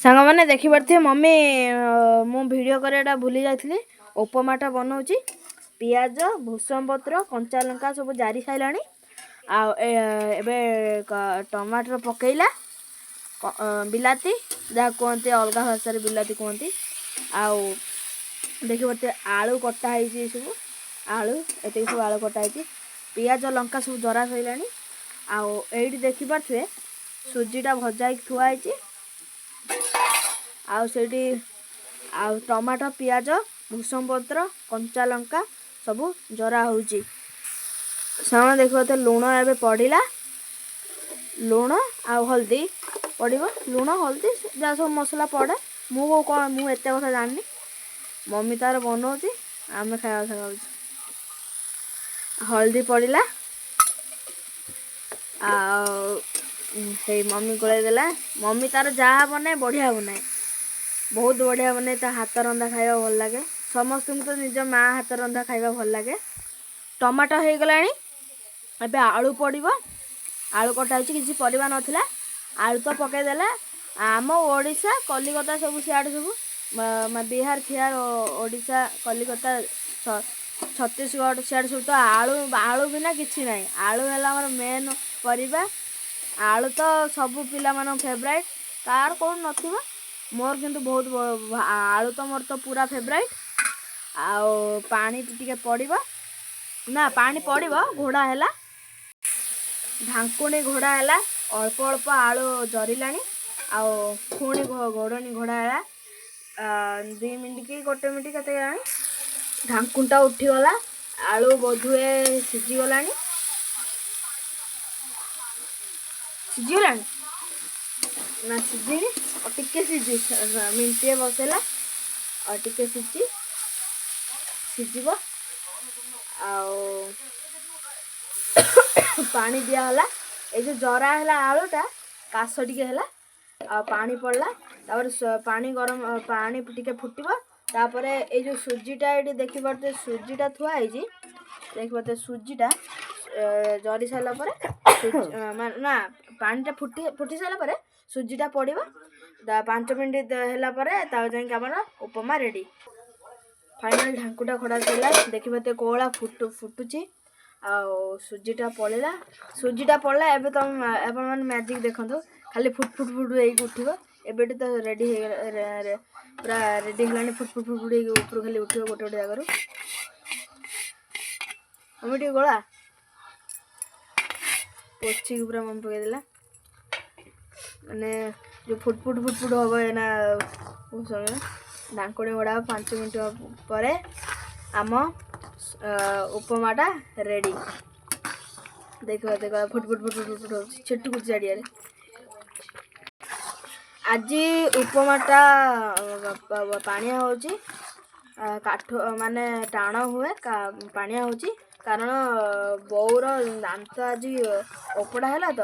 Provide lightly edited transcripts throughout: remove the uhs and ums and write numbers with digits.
ସାଙ୍ଗମାନେ ଦେଖିପାରୁଥିବେ ମମି, ମୁଁ ଭିଡ଼ିଓ କରିବାଟା ଭୁଲି ଯାଇଥିଲି। ଉପମାଟା ବନଉଛି, ପିଆଜ, ଭୃସଙ୍ଗ ପତ୍ର, କଞ୍ଚା ଲଙ୍କା ସବୁ ଜାରି ସାରିଲାଣି। ଆଉ ଏବେ ଟମାଟର ପକେଇଲା, ବିଲାତି ଯାହା କୁହନ୍ତି, ଅଲଗା ଭାଷାରେ ବିଲାତି କୁହନ୍ତି। ଆଉ ଦେଖିପାରୁଥିବେ ଆଳୁ କଟା ହେଇଛି, ସବୁ ଆଳୁ, ଏତିକି ସବୁ ଆଳୁ କଟା ହେଇଛି। ପିଆଜ ଲଙ୍କା ସବୁ ଜରା ସରିଲାଣି। ଆଉ ଏଇଠି ଦେଖିପାରୁଥିବେ ସୁଜିଟା ଭଜା ହେଇକି ଥୁଆ ହେଇଛି। ଆଉ ସେଇଠି ଆଉ ଟମାଟୋ, ପିଆଜ, ଭୃସଙ୍ଗ ପତ୍ର, କଞ୍ଚା ଲଙ୍କା ସବୁ ଜରା ହେଉଛି। ସେମାନେ ଦେଖିପାରୁଥିବେ ଲୁଣ ଏବେ ପଡ଼ିଲା, ଲୁଣ ଆଉ ହଳଦୀ ପଡ଼ିବ। ଲୁଣ, ହଳଦୀ, ଯାହା ସବୁ ମସଲା ପଡ଼େ, ମୁଁ କ'ଣ, ମୁଁ ଏତେ କଥା ଜାଣିନି। ମମି ତାର ବନଉଛି, ଆମେ ଖାଇବା କଥା ଖାଉଛୁ। ହଳଦୀ ପଡ଼ିଲା ଆଉ ସେଇ ମମି ଗୋଳେଇ ଦେଲା। ମମି ତାର ଯାହା ବନାଏ ବଢ଼ିଆ ବନାଏ, ବହୁତ ବଢ଼ିଆ ବନାଏ। ତା ହାତ ରନ୍ଧା ଖାଇବା ଭଲ ଲାଗେ ସମସ୍ତଙ୍କୁ, ତ ନିଜ ମା ହାତ ରନ୍ଧା ଖାଇବା ଭଲ ଲାଗେ। ଟମାଟୋ ହେଇଗଲାଣି, ଏବେ ଆଳୁ ପଡ଼ିବ। ଆଳୁ କଟା ହେଇଛି, କିଛି ପରିବା ନଥିଲା, ଆଳୁ ତ ପକାଇଦେଲା। ଆମ ଓଡ଼ିଶା, କଲିକତା ସବୁ ସିଆଡ଼େ ସବୁ ବିହାର ଫିହାର, ଓଡ଼ିଶା, କଲିକତା, ଛତିଶଗଡ଼ ସିଆଡ଼େ ସବୁ ତ ଆଳୁ, ଆଳୁ ବିନା କିଛି ନାହିଁ। ଆଳୁ ହେଲା ଆମର ମେନ୍ ପରିବା। ଆଳୁ ତ ସବୁ ପିଲାମାନଙ୍କ ଫେଭରାଇଟ୍, କାହାର କେଉଁଠି ନଥିବ। ମୋର କିନ୍ତୁ ବହୁତ ଆଳୁ ତ ମୋର ତ ପୁରା ଫେଭରାଇଟ୍। ଆଉ ପାଣି ଟିକେ ପଡ଼ିବ ନା, ପାଣି ପଡ଼ିବ। ଘୋଡ଼ା ହେଲା, ଢାଙ୍କୁଣୀ ଘୋଡ଼ା ହେଲା। ଅଳ୍ପ ଅଳ୍ପ ଆଳୁ ଜରିଲାଣି। ଆଉ ପୁଣି ଘୋଡ଼ଣୀ ଘୋଡ଼ା ହେଲା, 2 ମିନିଟ୍ କି 1 ମିନିଟ୍ କେତେ ହେଲାଣି। ଢାଙ୍କୁଣୀଟା ଉଠିଗଲା, ଆଳୁ ବୋଧହୁଏ ସିଝିଗଲାଣି। ସିଝିଗଲାଣି ନା ସିଝିନି, ଆଉ ଟିକେ ସିଝି, ମିନିଟିଏ ବସେଇଲା, ଆଉ ଟିକେ ସିଝିବ। ଆଉ ପାଣି ଦିଆହେଲା। ଏଇ ଯେଉଁ ଜରା ହେଲା ଆଳୁଟା, କାଶ ଟିକେ ହେଲା, ଆଉ ପାଣି ପଡ଼ିଲା। ତାପରେ ପାଣି ଗରମ, ପାଣି ଟିକେ ଫୁଟିବ। ତାପରେ ଏଇ ଯେଉଁ ସୁଜିଟା ଏଇଠି ଦେଖିପାରୁଥିବେ, ସୁଜିଟା ଥୁଆ ହେଇଛି, ଦେଖିପାରୁଥିବେ। ସୁଜିଟା ଜରି ସାରିଲା ପରେ, ନା, ପାଣିଟା ଫୁଟି ସାରିଲା ପରେ ସୁଜିଟା ପଡ଼ିବ। 5 ମିନିଟ୍ ହେଲା ପରେ ତାପରେ ଯାଇକି ଆମର ଉପମା ରେଡ଼ି। ଫାଇନାଲ୍ ଢାଙ୍କୁଟା ଖଡ଼ା ସରିଲା। ଦେଖିପାରୁଥିବେ କୋଳା ଫୁଟୁଛି। ଆଉ ସୁଜିଟା ପଡ଼ିଲା, ସୁଜିଟା ପଡ଼ିଲା। ଏବେ ତମ ଆପଣମାନେ ମ୍ୟାଜିକ୍ ଦେଖନ୍ତୁ, ଖାଲି ଫୁଟ ଫୁଟ ଫୁଟ ହେଇକି ଉଠିବ। ଏବେଠୁ ତ ରେଡ଼ି ହେଇଗଲା, ପୁରା ରେଡ଼ି ହେଲାଣି। ଫୁଟ ଫୁଟ ଫୁଟ ଫୁଟ ହେଇକି ଉପରୁ ଖାଲି ଉଠିବ ଗୋଟେ ଗୋଟେ ଜାଗାରୁ। ମମି ଟିକେ ଗୋଳା, ପୋଛିକି ପୁରା ମମି ପକେଇଦେଲା। ମାନେ ଯେଉଁ ଫୁଟ ଫୁଟ ଫୁଟ ଫୁଟ ହେବ ଏଇନା ବହୁତ ସମୟ। ଢାଙ୍କୁଣୀ ଘୋଡ଼ା 5 ମିନିଟ୍ ପରେ ଆମ ଉପମାଟା ରେଡ଼ି। ଦେଖ ଦେଖ, foot foot foot foot foot ହେଉଛି, ଛିଟୁକୁଛି ଚାରିଆଡ଼େ। ଆଜି ଉପମାଟା ପାଣିଆ ହେଉଛି, କାଠ ମାନେ ଟାଣ ହୁଏ, ପାଣିଆ ହେଉଛି, କାରଣ ବୋଉର ଦାନ୍ତ ଆଜି ଓପଡ଼ା ହେଲା ତ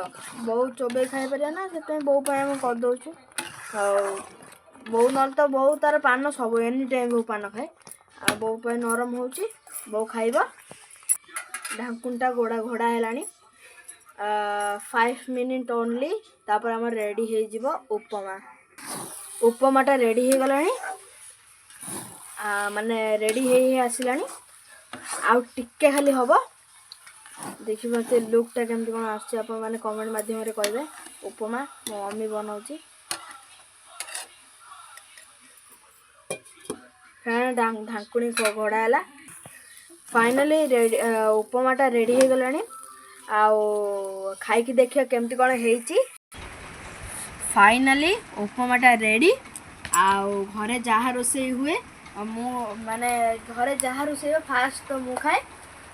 ବୋଉ ଚୋବେଇ ଖାଇପାରିବ ନା, ସେଥିପାଇଁ ବୋଉ ପାଇଁ ଆମେ କରିଦେଉଛୁ। ଆଉ ବୋଉ ନହେଲେ ତ ବୋଉ ତାର ପାନ ସବୁ ଏନି ଟାଇମ୍ ବୋଉ ପାନ ଖାଏ। ଆଉ ବୋଉ ପାଇଁ ନରମ ହେଉଛି, ବୋଉ ଖାଇବ। ଢାଙ୍କୁଣୀଟା ଘୋଡ଼ା ହେଲାଣି, 5 ମିନିଟ୍ ଓନ୍ଲି, ତାପରେ ଆମର ରେଡ଼ି ହେଇଯିବ ଉପମା। ଉପମାଟା ରେଡ଼ି ହେଇଗଲାଣି, ମାନେ ରେଡ଼ି ହେଇ ହେଇ ଆସିଲାଣି, ଆଉ ଟିକେ ଖାଲି ହେବ। ଦେଖିପାରୁଥିବେ ଲୁକ୍ଟା କେମିତି କ'ଣ ଆସୁଛି, ଆପଣମାନେ କମେଣ୍ଟ ମାଧ୍ୟମରେ କହିବେ। ଉପମା ମୋ ମମି ବନାଉଛି। ଢାଙ୍କୁଣୀ ଘୋଡ଼ା ହେଲା। ଫାଇନାଲି ରେଡ଼ି, ଉପମାଟା ରେଡ଼ି ହେଇଗଲାଣି। ଆଉ ଖାଇକି ଦେଖିବା କେମିତି କ'ଣ ହେଇଛି। ଫାଇନାଲି ଉପମାଟା ରେଡ଼ି। ଆଉ ଘରେ ଯାହା ରୋଷେଇ ହୁଏ, ମୁଁ ମାନେ ଘରେ ଯାହା ରୋଷେଇ ହୁଏ ଫାଷ୍ଟ ତ ମୁଁ ଖାଏ।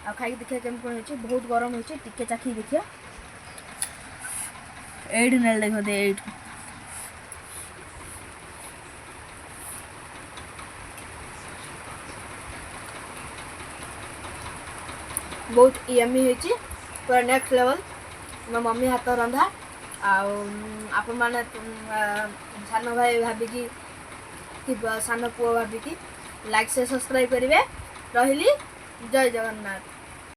ଆଉ ଖାଇକି ଦେଖିବା କେମିତି କ'ଣ ହେଇଛି। ବହୁତ ଗରମ ହେଇଛି, ଟିକେ ଚାଖିକି ଦେଖିବା। ଏଇଠୁ ନେଲେ ଦେଖନ୍ତୁ, ଏଇଠୁ ବହୁତ ୟମି ହେଇଛି, ପୁରା ନେକ୍ସଟ ଲେଭେଲ୍, ମୋ ମମି ହାତ ରନ୍ଧା। ଆଉ ଆପଣମାନେ ସାନ ଭାଇ ଭାବିକି କି ସାନ ପୁଅ ଭାବିକି ଲାଇକ୍, ସେୟାର, ସବସ୍କ୍ରାଇବ୍ କରିବେ। ରହିଲି, ଜୟ ଜଗନ୍ନାଥ।